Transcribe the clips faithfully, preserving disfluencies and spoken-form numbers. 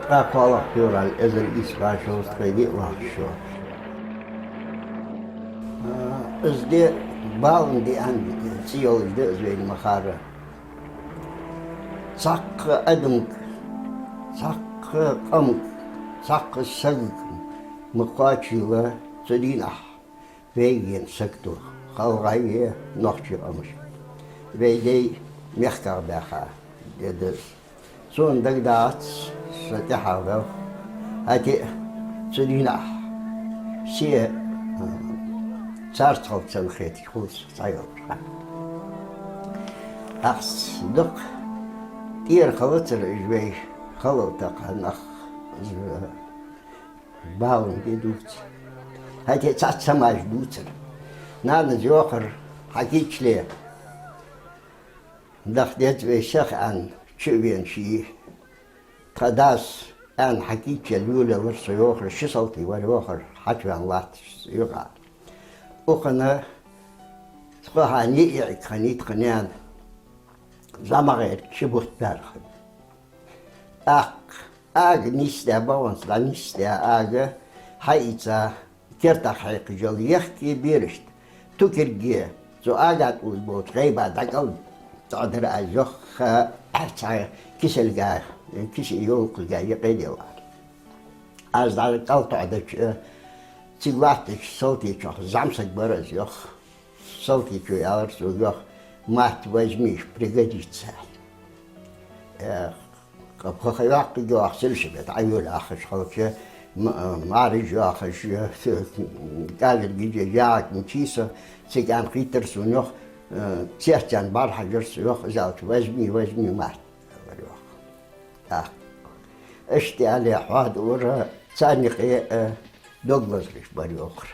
Ткъаь кхоалагӀа февраль, эзар ийс бӀаь шовзткъеи диълагӀча шера. Из ди Балан ди аьнна цӀи йолаш да из вайна ма харра. Цхьаккха адамга, цхьаккха къамга, цхьаккха сагага ма кхоачийла цу дийнахьа вайга енна саг тоха, гӀалгӀай а, нохчий къамаш. Вай дай мехках баьха ди да из. Сона дагадоагӀац са тӀехьа ваьв. ХӀаьта а цу дийнахьа се, а, царца хилча санна хеташ хул са цхьайолча хана. Ахс дукха тӀера хилацар уж вай, хилал такха нах, из Балан ди дувца. ХӀаьта а цхьацца ца маж дувцар. Нанас йоахар: «Хьакийча ле, даха деза вай сиха», аьнна, чу а вена ший. Тха дас аьнна хьакийчъяьлла йолаелар со йоахар, ши салтий вар йоахар, хьачувена латташ юкъа. Укханна тхо хьа ниъ яӀиг хиннай тха наьна, зӀамагӀерга ши бутт баьрхӀа. ТӀаккха ага нийсдаь, богӀанца дӀанийсдаь ага хьаийца, кертах хьекхаш йола ехк берашта тукерге цу ага тӀа уллаш болча гӀайба дӀакӀалтӀадар аз, йоах, цхьа киселга, кисе йолкхалга юкъе делла. Аз дӀакӀалтӀадеча, цига латтача салтечох зӀамсаг бар из, йоах. Салтечо аьлар сога, йоах: «Мать возьми, пригодится». Э, кхы пхи йоаккхаргйола сельсовет Ӏайолла яхаш хилча, м-, маӀараш йоахаш, кӀаьлар гижа яхача мичийса, цига аьнна хийттар сона, йоах, э, цецъяьнна бӀарахьежар со, йоах, из аьлча: «Возьми, возьми, мать», аьлар, йоах. ТӀаккха иштта аьле хьоадора, царна юкъе, э, дог лазараш бар, йоахар.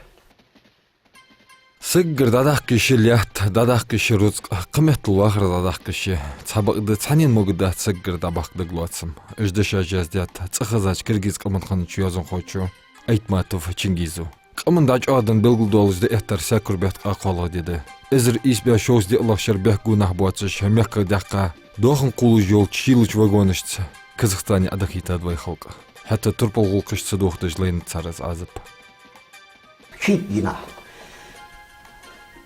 Сагагара дӀадаккха йиш я лаьтта, дӀадаккха йиш я рузкъа, кхыметтел вахар дӀадаккха йиш я. Цхьабакъда цхьаннена могаргдац сагагара дӀабахка дагалоацам. Уж дешаш яздаьд цӀихезача киргиз къаман хиннача йоазонхочо Айтматов Чингизо. Къаман дӀачӀоагӀденна белгалдоалаш да эттар саькур бетта ткъаь кхоалагӀа ди да. Эзар ийс бӀаь шовзткъеи диълагӀча шера бехк гонахьа боацаш, мехках даьккха дохам кхуллаш йолча шийлача вагонашца Казахстане Ӏодахийтад вай халкъ. ХӀаьта турпал гӀулакхаш ца дохадеш лайнад цар из Ӏазап. Шийтта дийнахьа,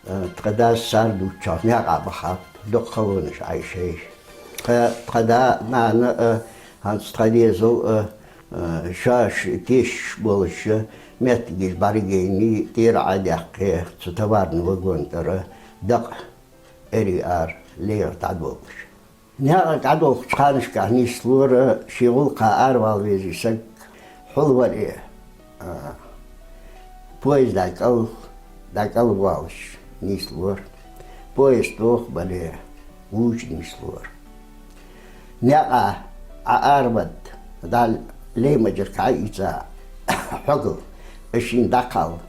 э, тха дас цар дувцачох наькъа бахаб, дукха халонаш Ӏайшай. Тха, тха да, нана, э, хӀанз тха дезал, э, э, шоаш тешаш болаш, э, моттигаш бӀаргаяйнай, тӀера Ӏодаьккхе, цу товарни вагона тӀара дакъа эрий ара леха дӀадолхаш. Наькъа дӀадолхача ханашка нийслора, ший гӀулакха аравала везаш саг хьулвале, а, поезда кӀал, дӀакӀалвоалаш нийслора. Поезд тохабале, вувча нийслора. Наькъа Ӏоараваьд, дӀа лай мажарг Ӏоийца, хьогал, из шийна дӀакхалла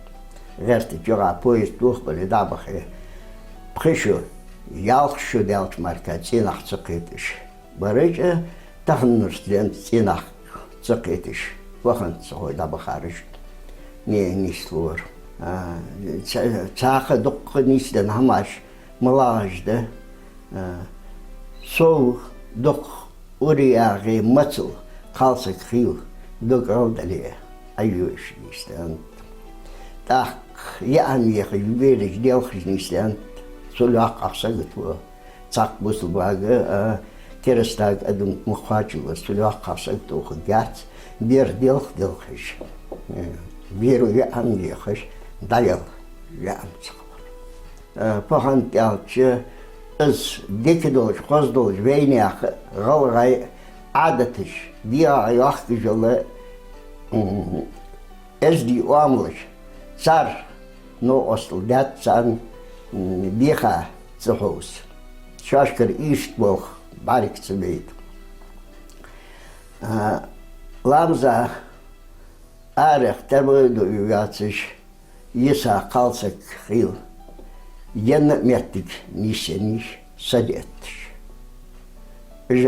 гӀертача юкъа поезд тохабале дӀабахе, пхи шу, ялх шу даьлча мара цӀенах ца кхеташ бараш а, таханарча денз цӀенах ца кхеташ, ваханца хой дӀабахараш а нийслора. А, ца-, цхьаькха дукха нийсденна хӀамаш малагӀаш да, а, сов дукха ура ягӀе мацал кхалсаг хила, дог гӀалдале Ӏайоаш нийсденнад. ТӀаккха яа хӀама ехаш, бераш делхаш нийсденнад, цул йоккхагӀа сагото цхьаккха бусалба вага а, керастага адамга ма кхоачаллалца, цул йоккхагӀа саготохарг яц, бер делха-делхаш, э, беро яа хӀама ехаш дӀаяла яа хӀама ца хилар. Э, пхиъ хӀама аьлча, из дика долаш, хоза долаш вайнаьха гӀалгӀай Ӏадаташ, дегӀа йохкаш йола, м, эздий оамалаш, цар новкъостал даьд царна, м, беха ца хьовса. Шоашкара иштта болх бӀарга ца байта. А, ламаза арахьа тӀабайду вацаш, йиса кхалсаг хила, енна моттиг нийсъеннай, садетташ. Уж,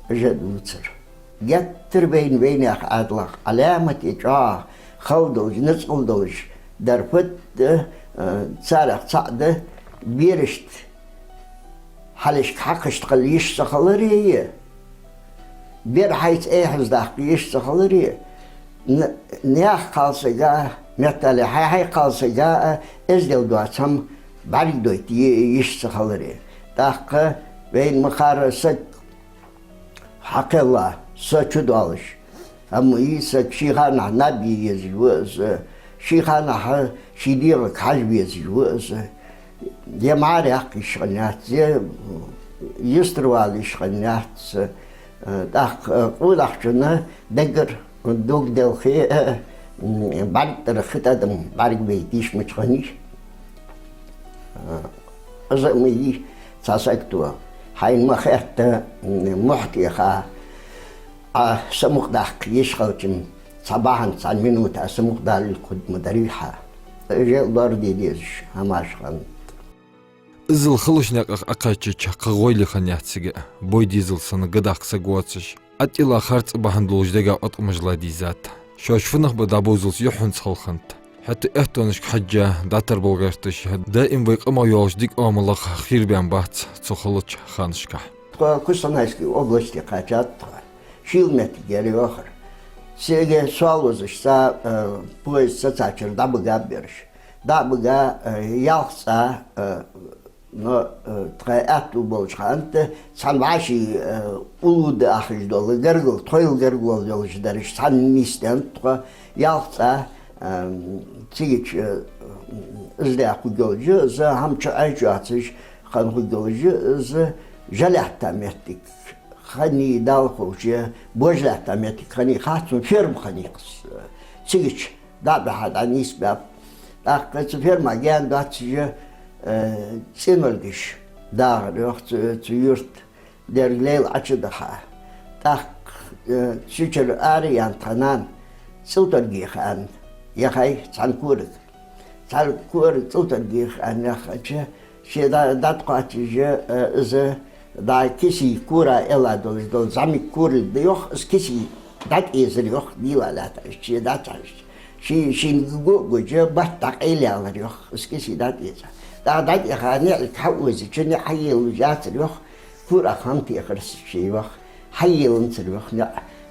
уж дувцар. Геттара вайна, вайнаьха Ӏаьдалах Ӏаламате чӀоагӀа хала долаш, ницкъала долаш дар фуд, э, царех цаӀ да, берашта хьалхашка хьакхашта хила йиш ца хилари, Бер хьайца эхьаз даккха йиш ца хиларе, н-, наьха кхалсага, меттел хьай-хьай кхалсага а эздел доаца хӀама бӀаргадойта е-, йиш ца хиларе. ТӀаккха вайна ма харра саг хьакхелла, са чу доалаш. Амма из саг ший ханахь наб е езаш ва из, ший ханахь ший дегӀага хьажа везаш ва из. Е маьре яккха йиш хиннаяц, е юстара вала йиш хиннаяц. ТӀаккха къонахчун даггара дог делхе, бӀаргтӀара хи тӀадам бӀаргабайта йиш мича хиннай. Из а ма йий, цхьа саг то, хьайна ма хетта, мохь тӀеха Ӏа самукъадаккха йиш хилча, цхьа бахьан, цхьа минута самукъадаллалца хургма дарий хьа. Уж а лораде дезаш хӀамаш хиннад. Иззал халача наькъах Ӏокхаьчача кхы гӀойли хиннаяц цига, бой дезал санна гадахка саг воацаш, ӀотӀайилла харцахьа бахьан долаш дега къаткъамаш ла дийзад. Шоаш фуннагӀа ба дӀабовзалца юххьанца хала хиннад. ХӀаьта аьттонашка хьежжа дӀатарбала гӀерташ, даим вай къамах йолча дика оамалах хийра баьнна бац цу халача ханашкахь. Тхо Кустанайски областе кхаьчад тхо. Шийла моттиг яр йоахар. Цига соалозаш цхьа, э, поезд сецачара дӀабигаб ераш. ДӀа а бига, э, ялх цӀа, э, но, э, тха аьттув болча хана тӀа цхьан вӀаший, э, уллув да ахаш дола гаргало, тхоайла гаргало йолаш дар ераш, цхьана нийсденнад тхо, ялх цӀа, э, цигача, э, из даь хургйолаш, из хӀама чу Ӏеш йоацаш хинна хургйолаш, из жа лаьтта моттиг хиннай, Дала ховш, бож лаьтта моттиг хиннай, хьа цун ферма хиннай-кх из. Цигача дӀа а бихьа, дӀанийсбаьб. ТӀаккха цу фермах гаьна доацаш, э, цӀенолгаш дагӀар йоах цу, цу юрта, дерриг лейла Ӏочудаха. ТӀаккха, э, цу чура ара яьнна тха нана ЦӀилторгех аьнна яхай цхьан корага. Цхьан корага ЦӀилторгех аьнна яхача, ше дӀа-, дӀатӀакхоачаш, э, из дӀа кисий кора элла долаш дола зӀамига корал да йоах, из кисий дӀатӀаэцар йоах, дийла лаьтташ, ше дӀатӀахьежача. Ший, шийна го а гуш, батт дӀакъайлаялар йоах, из кисий дӀатӀаэца. ТӀаккха дӀатӀеха ниӀалга хьаозача, ниӀ хьаеллаш яцар йоах, корах хӀама техар ше йоах, хьаеланзар йоах ниӀ.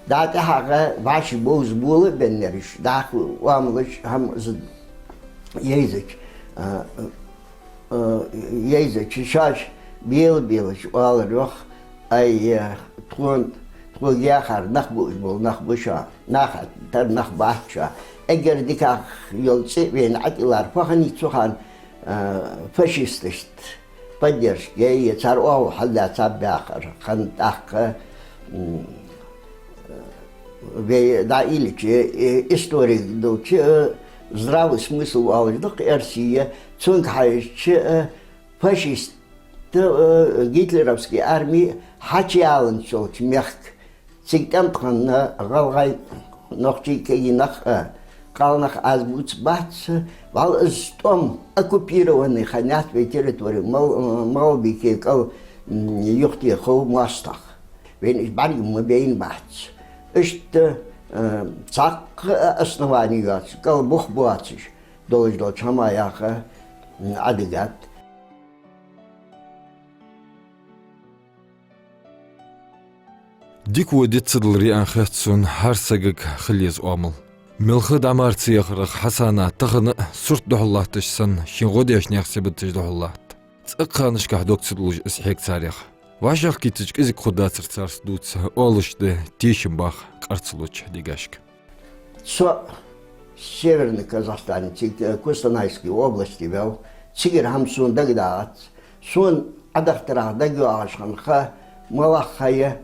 ДӀа тӀехьагӀа вӀаши бовза бола а беннараш, дӀахо оамалаш хӀама из йайзача, а, э, йайзача, шоаш бела-белаш оалар йоах: «Ай, э, тхона, тхога яхар нах буаш бола нах ба шо, наха тара нах бац шо. Эггара дикагӀа йола цӀи а вайна ӀотӀайиллар фу хиннай цу хана, э, фашисташта поддержка яь, цар оагӀув хьалдаь цхьа баьхар хинна». ТӀаккха, м, вай дӀаийлача, э, истори долча, э, здравый смысл оалаш да-кх эрсий, цунга хьежача, э, фашисташта, э, гитлеровски арми хьачуяланза йолча мехка, цига тӀем тӀа хинна гӀалгӀай, нохчий, кегий нах а, кхалнах а, аз бувцаргбац, вӀалла из тӀом, оккупированный хиннаяц вай территори, Мал-, МагӀалбике кӀал, м, юхатеха моастагӀа. Вайна уж бӀарга ма байнабац. Иштта, э, цхьаккха а основани йоацаш, кӀал бух боацаш долаш долча хӀамаех, м, Ӏодигад. Дика во диццадаларе аьнна хет сона хӀара сагага хила еза оамал. Мел ха дӀамара ца яхарах Хьасана тахан а, сурт духьал латташ санна, шийна гӀо деш наьха сибаташ духьал латт. ЦӀаккха ханашкахь дог ца дуллаш из хьег царех. ВӀашагӀкхийттача кӀезига хургдацар царца дувца, оалаш да тешам баха къар ца луча дегашка. Со Северный Казахстане, цига, э, Кустанайский областе ваьв, цигара хӀама сона дагадоагӀац. Сона Ӏодахийтарах дагайоагӀаш хинна ха, малагӀа ха я,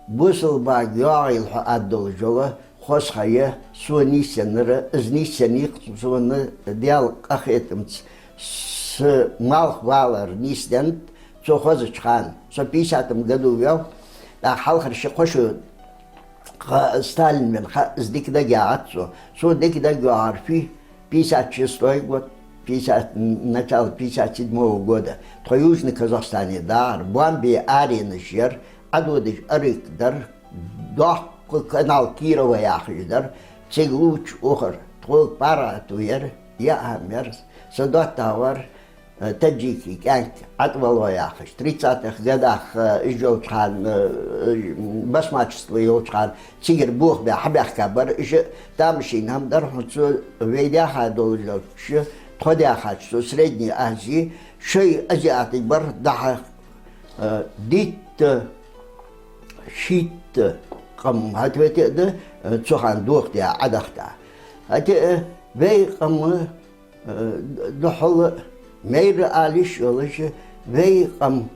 бусалба йоагӀийла хьо аргдолаш йола хоза ха я, сона нийсъеннар, из нийсъеннай-кх сона Даьла къахетамца, са малхбалар нийсденнад цу хозача хана. Со пятидесятом году ваьв, тӀаккха хьалхара ши-кхо шу кхы Сталин венна ха, из дика дагайоагӀац сона. Сона дика дагайоагӀар фуй, пятьдесят шестой год, пятьдесят, начало пятьдесят седьмого года. Тхо Южный Казахстане дагӀар, бомбе аренаш яр, Ӏододаш арик дар, доккха канал Кирово яхаш дар, цига лувча ухар, тхога паргӀато яр, яа хӀама яр, са доттагӀа вар, э, таджикий кӀаьнк ӀатӀавалой яхаш, тридцатых годах, э, из йолча хана, э, басмачество йолча хана, цигара бохабаь хьабаьхка бар, из тамашийна хӀама дар хьона цо вай даьха долаш долча, тхо даьхача цу Средней Азе, шоай азиаташ бар дӀахо, э, дитта, шийтта къам хьатӀавете а да, э, цу хана дохадаь, Ӏодахийта. ХӀаьта, э, вай къам, э, духхьал майра ала йиш йолаш, вай къам,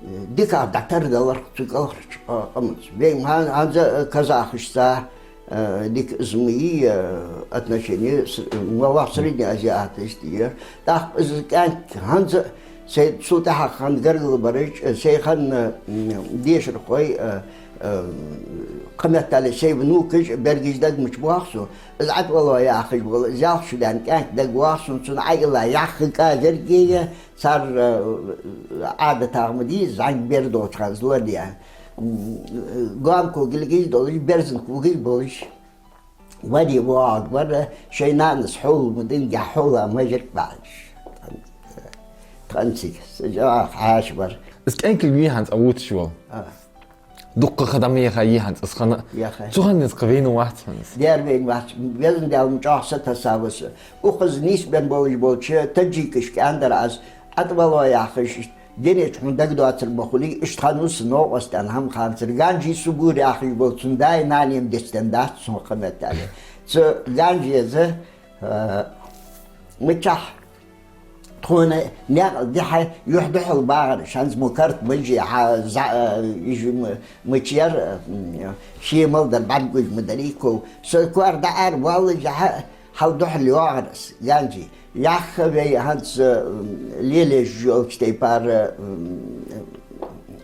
э, дикагӀа дӀатардалар цу кӀалхарча, э, къамаца. Вай ма хьан-, хӀанз, э, казахашца, э, дика из ма йий, э, отношени с-, моллагӀа Средней Азиаташца яр. ТӀаккха из кӀаьнк хӀанз а сай цул тӀехьагӀа хинна гаргара бараш, сай хинна, м, дешархой, э, э, кхыметтел сай внукаш, берригаш дагамача боагӀа сона. Из ӀатӀавалой яхаш вола, из ялх шу даьнна кӀаьнк дагавоагӀа сона, цунна Ӏайла яхха кӀа гаргея, цар, э, ӀадатагӀа ма дий, зӀамига бер долча хана из лорадаьннад. М, гонкогалгаш долаш, берзанкогалгаш болаш. Ваде воагӀаргвар, шоай нанас хьола ма динге, хьола мажарг баьхьаш. Тхан цига, са жагӀах хьаьша бар. Из кӀаьнк вий хӀанз Ӏовуташ вола? А. Дуккха ха дӀа ма яхай хӀанз из хана. Яхай. Цу хана из кхы вайна вац хӀанз. Дера вайна вац. Везан Даьла, ма чӀоагӀа сатасса ва со. Укхаза нийсбенна болаш болча таджикашка аьннадар аз, ӀатӀавалой яхаш, дунен чу хьона дагадоацар ма хулий, иштта хиннав са новкъостал хӀама ханцар. Ганджи Сугур яхаш бола цун даь-нана-м дицденна дац сона кхыметтел. Цу Ганджес, э, мичахьа тхона наькъа дихьа юхь духьал багӀар, шанз мо карт баьжий, хьа за-, э, ижу м-, мича яр, м, ше мел дар бӀаргагуш ма дарий ков. Со коара дӀаара валлалехьа, хьал духьал йоагӀар из, Ганджи. Яхха вай хӀанз, м, лелаеш йолча тайпара, м,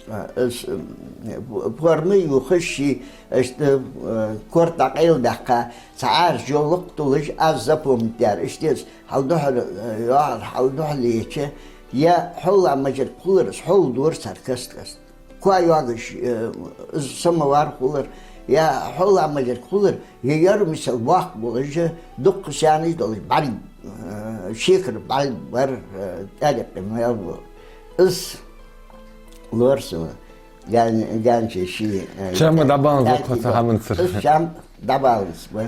э, из, м, форма ювхаш, ший, иштта, э, корта дӀакъайладаьккха, цхьа Ӏаьржа йовлакх туллаш, аз запомнить даьр. Иштта из хьал духьал, э, йоагӀар, хьал духьал еча, е хьола мажарг хулар из, хьола дора цар каст-каста. Коа йоагаш, э, из самовар хулар, е хьола мажарг хулар, е ер мисал воккха болаш, дуккха сенаш долаш, бӀарг, э, шекар бӀарг бар, э, тӀадиккха мел ба. Из лора сона, Ган-, Ганджи ший, э, чам дӀабаланза тӀа-, воккха цу хӀаманцара. Из чам дӀабаланза ба.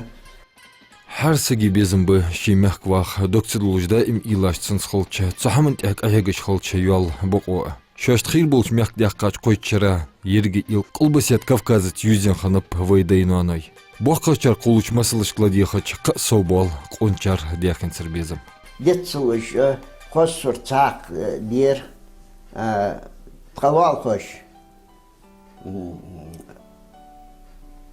ХӀара сага безам ба ший мехка ваха, дог ца дуллаш даим уйлаш цунца хилча, цу хӀаман тӀа къахьегаш хилча йола бокъо а. Шоашта хийра болча мехка даьккхача кхойтта шера еррига уйла Къулбаседа Кавказаца юззина хиннаб вай даьй-ноаной. БоккхагӀчар кхувлача масалашка ладийгӀача, кхы а совбоал къоначар даьхкинцара безам. Деццалуш, э, хозсур цхьаккха, э, дера, э, тха лоалахоша. М,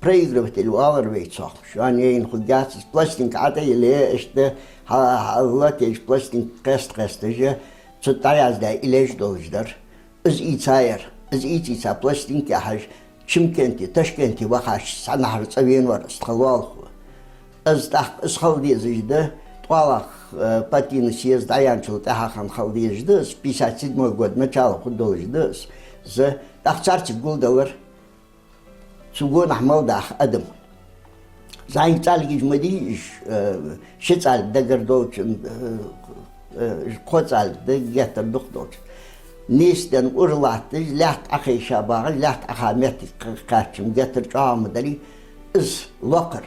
проигрыватель оалар вай цох. Шоана яйна хургьяц из, пластинка ӀотӀаелле, иштта хьа-, хьаллатеш пластинка кхеста-кхесташ, цу тӀа дӀаяздаь уйлаш долаш дар. Из ийцаяр. Из ийца-ийца пластинка яхьаш, Шымкенте, Ташкенте вахача цхьаннахьара цӀавена вар из тха лоалахо. Из тӀаккха из хила дезаш да, ткъоалагӀа, э, партийни съезд дӀаяьнначул тӀехьагӀа хила дезаш да из, пятьдесят седьмой год начала хургдолаш да из. Из тӀаккха царцига гулделар цу гонахьа мел даха адам. ЗӀамига цӀалгаш ма дий уж, э, ши цӀалг дагара долчун, э, э, кхо цӀалг да геттара дукха долчун. Нийсденна ура латташ, лаьтта Ӏокхайша багӀаш, лаьтта Ӏоха моттиг кх-, кхаьчача-м геттара чӀоагӀа ма дарий из локхар.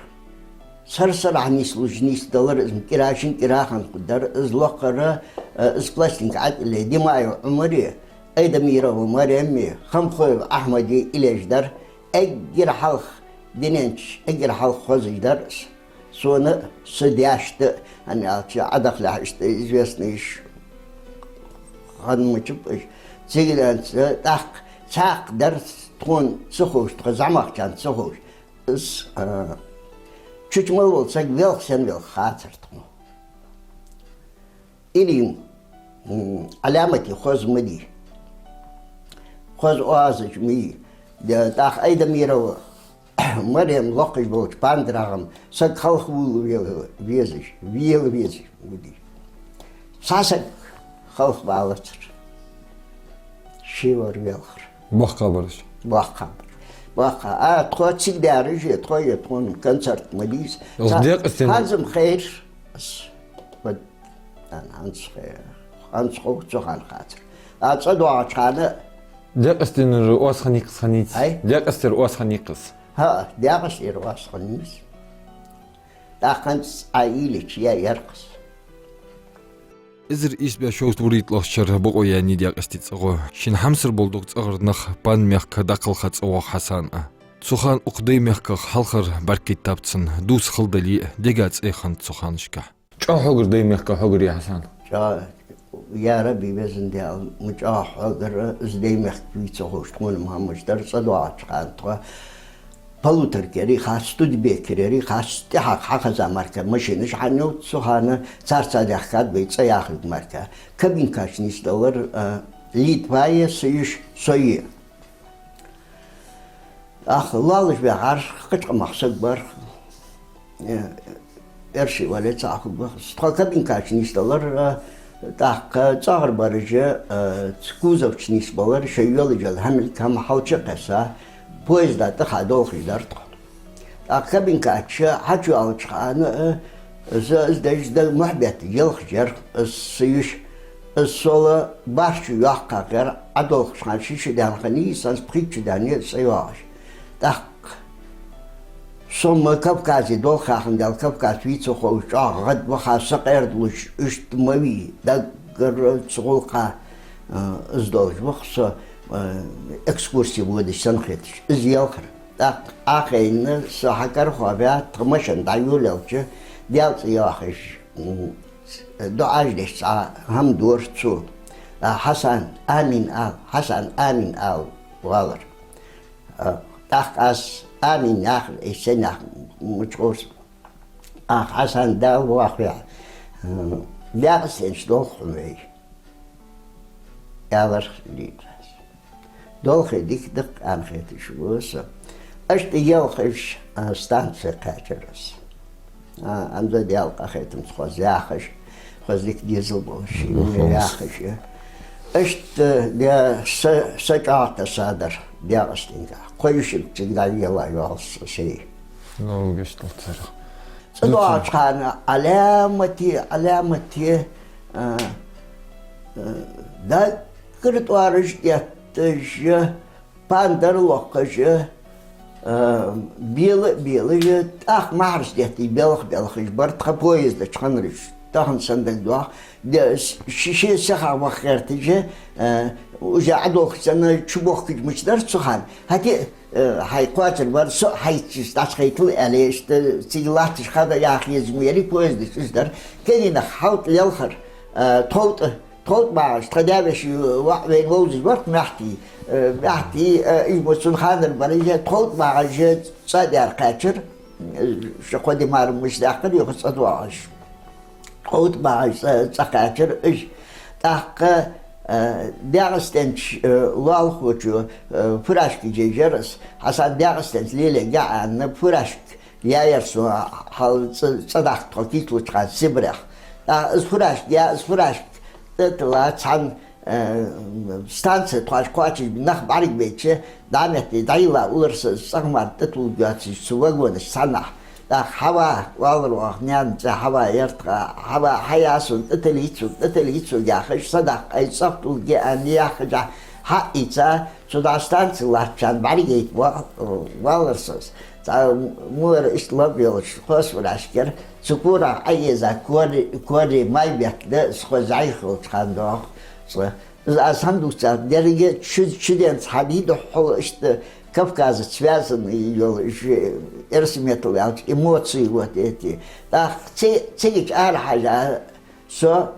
Сар-сарахьа нийслуш нийсдалар из, кӀира шин кӀира хинна хургдар из локхар, э, из пластинка ӀотӀаелле, Димаев Ӏумара, Айдамирова Марема, Хамхоев Ахьмада уйлаш дар, эггара хьалха, дунен чу эггара хьалха хозаш дар из. Сона, са даьшта, хӀана аьлча, Ӏодахалехь иштта известный уж хиннача ба уж. Цига денз, э, тӀаккха цхьаькха дар тхона ца ховш, тха зӀамагӀчарна ца ховш. Из, а, чуча мел вола саг велха, сенна велха хацар тхона. Или, м, Ӏаламате хоза ма дий. Хоза оазаш ма йий. Де, тӀаккха Айдамирова Марем локхаш болча пандарагӀа-м саг халхавала ве-, везаш, вела везаш ма дий. Цхьа саг халхавалацар. Ше вар велхар. БоккхагӀбараш. БоккхагӀбар. Боккха. А, тхо цига даьраш, е тхо, е тхона концерт ма дий из. Ох, ца-, декъа стен. ХӀанз-м хайра. С-, вот, ан-, хӀанз хайра. Анцхо цу хана хацар. А цӀадоагӀача хана Декъастенара оаха хиннай-кх из, хиннай-кх из. Ай? Декъастера оаха хиннай-кх из. ХӀаа, Декъастера оаха хиннай из. ТӀаккха хӀанз Ӏа ийлача яь яр-кх из. Эзар ийс бӀаь шовзткъеи вурийтталагӀча шера бокъо яьннай Декъастий цӀагӀо. Шийна хьамсара бола дог цӀагӀара нах Пан-мехка дӀакхалха цӀавоагӀа Хьасан а. Цу хана укх Даймехках хьалхара бӀаргакхийттаб цунна, дувца хала дале а, дега цӀи хиннад цу ханашка. ЧӀоагӀа хьогар Даймехка хьогарий, Хьасан? ЧӀоагӀа. Я Рабби, Везан Даьла, ма чӀоагӀа хьогар, из Даймехка вий ца ховш тхона ма хӀамаш дар. ЦӀадоагӀача хана тхо полуторкаярий хац, студебеккерерий хац, тӀехьагӀа хьахеза мара машинаш хьанна йовз цу хана, царца даьхкад вай цӀи яхилга мара. Кабинкаш нийсделар, а, Литвае, са йиша, сое. ТӀаккха лоалаш баьхар, кхыча къамах саг бар, э, эрсий вале цхьа хургва-кх из. Тхо кабинкаш нийсделар, э, тӀаккха цӀагӀара бараш, э, ц-, кузовча нийсбелар, шоай йолаш йола хӀама, хӀама хьалчакхесса, поезда тӀехьа долхаш дар тхо. ТӀаккха кабинка чу хьачуяьлча хана, э, из, из деш да мухь бетта елхаш яр, из са йиша. Из сол бархӀ шу йоккхагӀа яр, Ӏодолхача хана ши шу даьнна хиннай, санна пхийтта шу даьннай из цӀайоагӀаш. ТӀаккха со-м Кавказе долх яхандаь, Кавказ вий ца ховш, чӀоагӀа гӀадваха, сакъердалуш, иштта ма вий, даггара цу гӀулакха, э, из долаш ва-кх со, э, экскурсе водаш санна хеташ. Из елхар. ТӀаккха Ӏохайна, со хьакарахо ваь, тха машен дӀайолаелча, Даьла цӀи йоахаш, м, дуӀаш деш цхьа хӀама дора цо. А, Хьасан, амин ала, Хьасан, амин ала, оалар. А, тӀаккха аз амин яхар, из сенах мучкъорс. Ах, Хьасан, Дала вахве, м, Декъастенча долх хьона вай, аьлар Литвас. Долхе дика да-кх, аьнна хеташ ва со. Иштта елхаш, а, станце кхаьчар из. А, Ӏамза Даьла къахетамца хоза яхаш, хоза дика дезал болаш, шийна яхаш. Иштта, де, са, са чӀоагӀа тесса дар Декъастенга. Кхо йишилг цига дӀайийлла йоалл са сай. Ногаш тӀа царах. ЦӀадоагӀача хана Ӏаламате, Ӏаламате, а, а, даггара тӀоараш детташ, пандар локхаш, а, бела а белаш, тӀаккха маьхьараш детташ белха-белхаш бар тха поезда чу хиннараш. Тахан санна дагадоагӀа, де, ш-, ш-, ший сиха ваха гӀерташ, а, уже Ӏодолхаш санна чубохкаш мича дар цу хана. ХӀаьта, э, хьай кхоачар бар, со а хьайца дӀачухайтал аьле, иштта цига латташ хада яха езаш ма ярий, поезда чу из дар. Кагий нах хьалтӀа лелхар, э, тховтӀа, тховтӀа багӀаш, тха даь-веший воӀ вайна вовзаш вар-кх Маьхти, э, Маьхти, э, из мо цун ханара бар, из тховтӀа багӀаш цӀа дер кхаьчар, э, шо кхо ди мара мича даьккхар, юха цӀа доагӀаш. ТховтӀа багӀаш цӀа, цӀа кхаьчар уж. ТӀаккха, э, Декъастенча, э, лоалахочо, э, фуражка еш яр из. Хьасан, Декъастенца лелаергья аьнна, фуражка яьяр сона, хьал цӀа, цӀадахка тхо кийчлуча хана Сибрех. ТӀаккха из фуражка яь, из фуражка тӀатилла цхьан Э, станце тхоаш кхоачаш нах бӀаргавайча, дӀа а метте дӀайилла уллар со, цӀагӀа мара тӀатулларгйоацаш цу вагонаш цхьаннахьа. ТӀаккха Хьава, оалар оаха наьна цӀи Хьава яр тха, Хьава, хьая сона, тӀатилийта сога, тӀатилийта сога яхаш, садаккха, ай цӀагӀа тулларгья аьнна яхаш, хьаийца, цу дӀа станце латтачарна бӀаргайта ва-, валар со. Цхьа муара иштта лаб йолаш хоза фуражка яр, цу корах Ӏоеза кори, кори май бетта да, из хоза зӀайхилча хана доагӀа цӀа. Из аз хӀана дувцар, деррига чу-, чуденца хьадий духхьал иштта Кавказаца связанный йола, уж, эрсий меттала аьлча, эмоции вот эти. ТӀаккха ци-, цигача арахьежа со,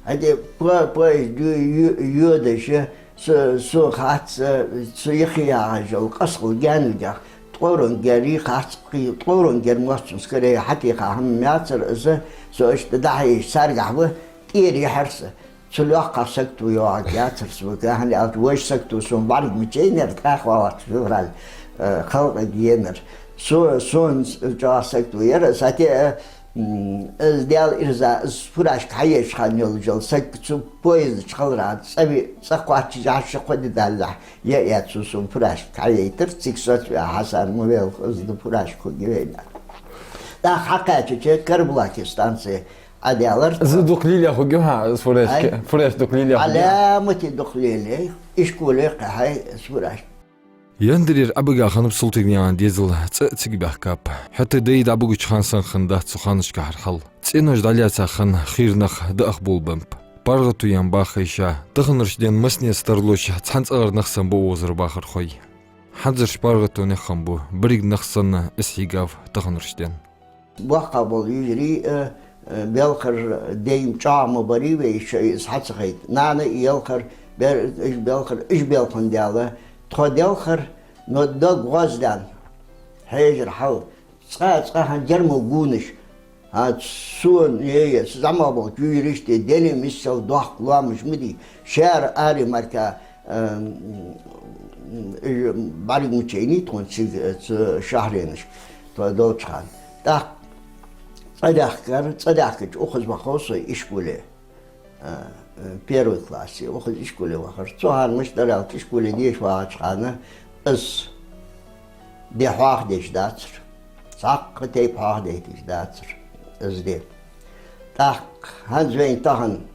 хӀаьта по-, поезд ю-, ю-, йодаш, со, со хац, со йихи яхьаш йола къасхал гаьнагахь, ткъорангерий хац кхы, ткъорангер моццунца каре хьатеха хӀама яцар из, со иштта дӀахьежача царгахь ва, тӀера яхьар са. Цу лоакхагӀа сагото йоагӀаргьяцар сога, хӀана аьлча вож сагото сона бӀарга мичайнаяр, тӀаккха валлахӀи февраль, э, халкъа генар. Со, сона чӀоагӀа сагото яр, сатеа, м, из Даьла ирза, из фуражка хьаеча хана йолаш йола саг цу поезда чу хиларах, цӀа ви-, цӀа кхоаччашехь ши-кхо ди даллалехь, яа цо сона фуражка хьаяйтар, цига соцаваь Хьасан ма велха, из да фуражка хургья вайна. ТӀаккха хьакхаьчача Карабулаке станце Ӏадаьлар. Из дукха лелаяь хургья хьа, из фуражка? Ай? Фуражка дукха лелаяь хургья? Ӏаламате дукха лелаяьй, ишколе кхехьай из фуражка. Яндарера Ӏобига хиннаб Султыгнаькъан дезал, цӀа а цига баьхкаб. ХӀаьта даьй дӀабугача хана санна хиннадац цу ханашка хьархьал. ЦӀенош дӀалаьца хинна, хийра нах дӀаахболабеннаб. ПаргӀато янбаха йиша, таханарча ден массане тарлуш, цхьан цӀагӀара нах санна ба укхазара бахархой. ХӀанзарча паргӀатонех хиннаб, берригаш нах санна из хьийгав таханарча ден. Боккхагӏа бола йижарий, э, э, белхар дайна чӏоагӏа ма барий вай, шоай из хьа ца хайта. Нана а елхар, бер-, уж белхар, уж белхан дела, тхо делхар, но дог гӏоздаьнна, хьежар хьал, цкъа-цкъа хьан дермал гунаш, а, сона, е, е, са зӏамагӏа болча йижарашта, дене миссел дохк лоамаш ма дий, шаьра ари марка, Ам, уж бӏаргмачейний тхона цига, э, цу шахьаренашка, тхо долча хана. Тӏаккха цӏадаьхкар, цӏадаьхкача укхаза вахав со ишколе, э, э, первый классе, укхаза ишколе вахар. Цу хана мишта дар аьлча, ишколе деша вагӏача хана из ди хьоахадеш дацар. Цхьаккха тайпа хьоахадайташ дацар из ди. Тӏаккха хӏанз вайна тахан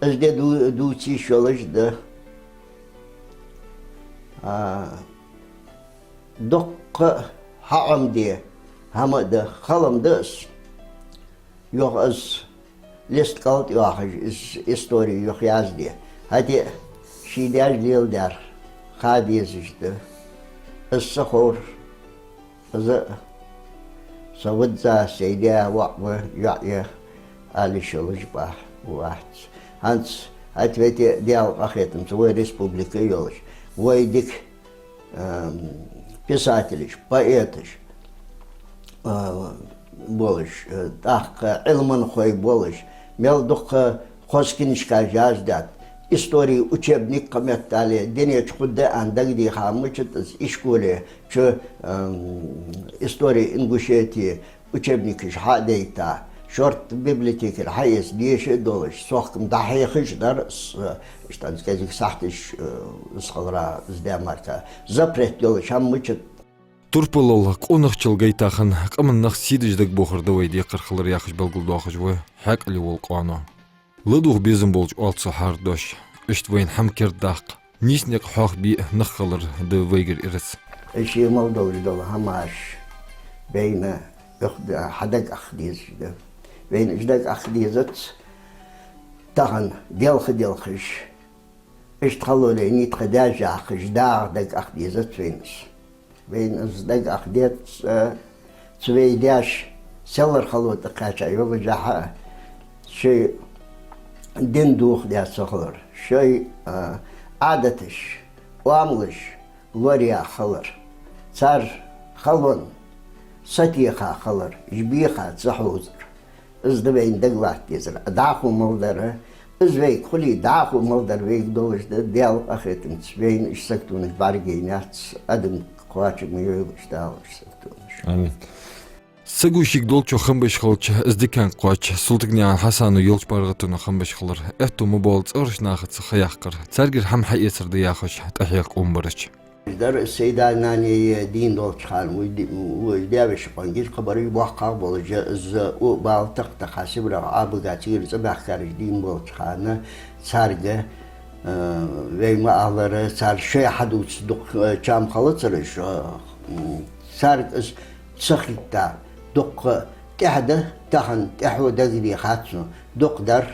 из ди ду-, дувца йиш йолаш да. А, дуккха хьаӏомаде хӏама а да, хала ма да из. Юха из лист кӏал тӏа йоахаш, из истори юха язде. ХӀаьта а ший даьша леладаьр ха дезаш да. Из са ховр, из а са визза, сай даь воӏ ва, йоӏ я, ала йиш йолаш бахьа вац. ХӀанз хӏаьта а, Даьла къахетамца, вай республика йолаш, вай дика ам, писателаш, поэташ, а, болаш, а, тӏаккха ӏилманхой болаш, мел дукха хоза книжкаш яздаьд, истори учебник кхаметтале, дунен чу хургда аьнна дагадеха мичад из ишколе, чу, ам, история Ингушетии, учебникаш хьа а дайта, шортта библиотекера хьаэца деша а долаш, сохкам дӏахьехаш дар, с-, иштта кӏезига сахьташ, э, из хилара, из даь марка, запрет йолаш хӏама мичад. Турпалал, къонахчал гайта хинна, къаман нах сийдаш дагабохар да вай декхар хилар яхаш белгалдоахаш ва хьаькъале вола къоано. Ладувгӏа безам болча оалаш цо хьаара дош, иштта вайна хӏама кердадаккха, нийса никъ хьоахабе а нах хилар да вайгара ираз. Ше мел долаш дола хӏамаш вайна юха да-, хьадагахьа дезаш да. Вайна уж дагахьа дезац тахан делха-делхаш. Иштта хало лайнай тха даьша яхаш, дагӏа дагахьа дезац вайна из. Вайна из дагахьа дезац, э, цу вай даьша селлара хало тӏакхаьча йолашехьа, шоай дин дохадаь ца хилар, шоай, э, ӏадаташ, оамалаш лораяь хилар, цар халонна сатеха хилар, уж беха ца хьовзар. Из да вайна дагалатта дезар. А дӏахо мел дар, из вайга хуле, дӏахо мел дар вайга долаш да, Даьла къахетамца, вайна уж саготонаш бӏаргаяйнаяц, адам кхоачам йойла уж, Дала уж саготонаш. Амин. Саго шийга долчох хам беш хилча, из диканга кхоач, Султыгнаькъан Хьасана йолча паргӏатонах хам беш хилар, аьттув ма боалл цӏагӏарча нахаца ха яккхар, царгара хӏама хьаэцар да яхаш, тӏахьех къонабараш. Дар сай даь-нанеи дийна долча хана, вай ди-, вай даь-веший къонгаш кхабараш боккхагӏа болаш, из укх бала такх-такха Сибрера Ӏобига, цигара цӏабаьхкараш дийна болча хана, царга, э, вай ма аллара, цар шоай хьадувца дукха, э, чам хилацар уж, э, м, царга из ца хетта, дукха тӏехьа да, тахан тӏехьо дагадехац сона, дукха дар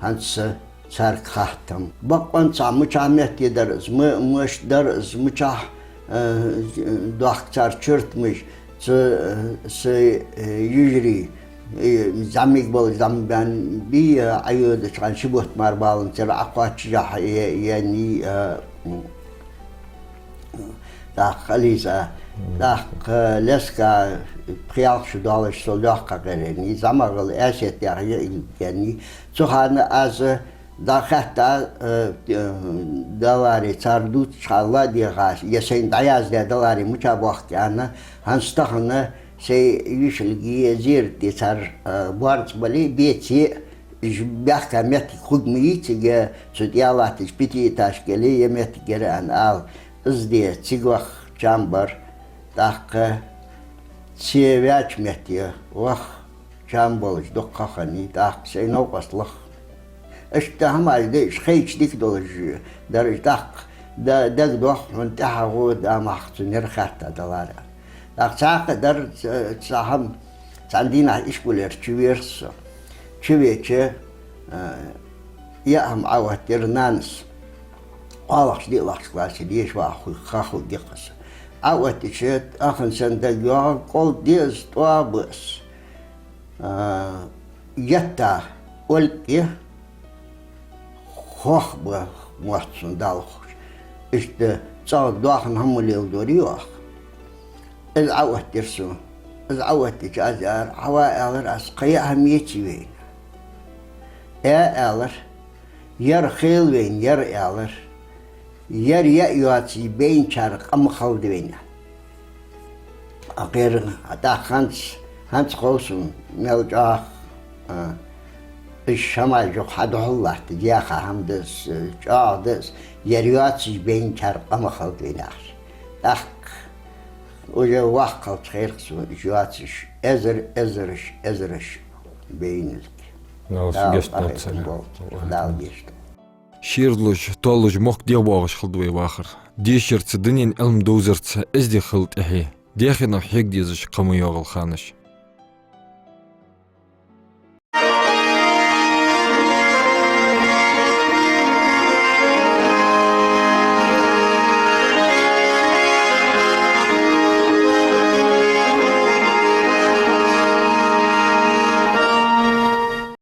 хӏанз а царга хаттам. Бакъонца мичахьа метте дар из, ма-, мишта дар из, мичахьа, э, дохк цар чуртамаш, цу, э, сай, э, йижарий, э, зӏамига болаш зӏамига баьнна бий, э, ӏайодача хана ши бутт мара баланзар ӏакхоачашехьа, е-, еннай, э, м, тӏаккха Ализа, тӏаккха Леска, пхеалхаш долаш со лоьхка гӏереннай, зӏамагӏал Аьсет яха йиӏиг еннай. Цу хана аз дӏахаьтта, э, э, даларе, цар дувцача хана ладийгӏа, е сайна дӏаяздаь даларе мича боахк аьнна, хӏанз тахан сай йишилга зерат де цар, э, боарца бале, беце, уж баьхка моттиг хург ма йий цига, цу тӏа латтача пятиэтажкел е моттигера аьнна ала. Из де цига ваха чам бар, тӏаккха ца ваьча метте ваха чам болаш дукха ха хиннай, тӀаккха сай новкъост лаха. Иштта хӀамаш да уж, хайча дика долаш дар уж, тӀаккха да-, дагадоагӀа хьона тӀехьагӀа да мах цу нера хатта далара. ТӀаккха цхьаькха дар ца-, цхьа хӀама, цхьан дийнахьа ишколера чувера со. Чувеча, а, яа хӀама Ӏооттадир нанас. КхоалагӀча, диълагӀча классе деша ваха хул-, ха хул дикъаса. Ӏооттадича, ахана санна дагайоагӀа, кӀолд деза, тӀоа база. А, етта олг я, хох ба мотт сона далхуш. Иштта цӀагӀа доахан хӀама леладора йоах. Из Ӏооттадир сона. Из Ӏооттадича аз аьлар, хьава аьлар аз, кхы яа хӀама еций вайна. Э, аьлар, ер хила вайна, ер, аьлар. Ер яа йоацаш байначар къа ма хилда вайна. Акхера, а тӀаккха хӀанз, хӀанз хов сона, мел чӀоагӀа, а, уж хӀамаш юха хьадухьал латташ, яха хӀама да из, чӀоагӀа да из, ер йоацаш байначар къа ма хилда вайна яхаш. ТӀаккха уже воккха хилча херах сона уж йоацаш, эзар, эзараш, эзараш байнилга. Дала шун гешт долда царех. Дала гешт долда. Шийрдалуш, толлуш мохк дегӀабоагӀаш хилда вай вахар. Дешарца, дунен Ӏилма довзарца эздий хила тӀехье. Дехинах хьега дезаш кхы ма йоагӀалва ханаш.